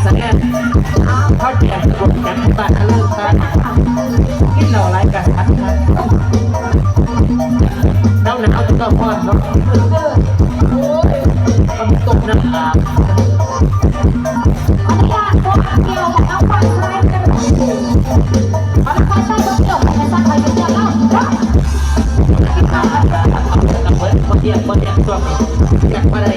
ສະແດງ ເຂົາແຈກສະບົວກັນ ບ້ານເລີກກັນ ກິນເຫຼົ້າຫຼາຍກະສັນກັນ ໜາວໆ ຈະຕ້ອງຮ້ອນເນາະ ໂອ້ຍ ມັນຕົກນ້ຳຕາ ອະນຸຍາດພວກດຽວ ເອົາໄຟໃຊ້ ເອົາໄຟໃຊ້ ເອົາໄຟໃຊ້ ບໍ່ດຽວ ບໍ່ດຽວ ບໍ່ດຽວ ບໍ່ໄດ້.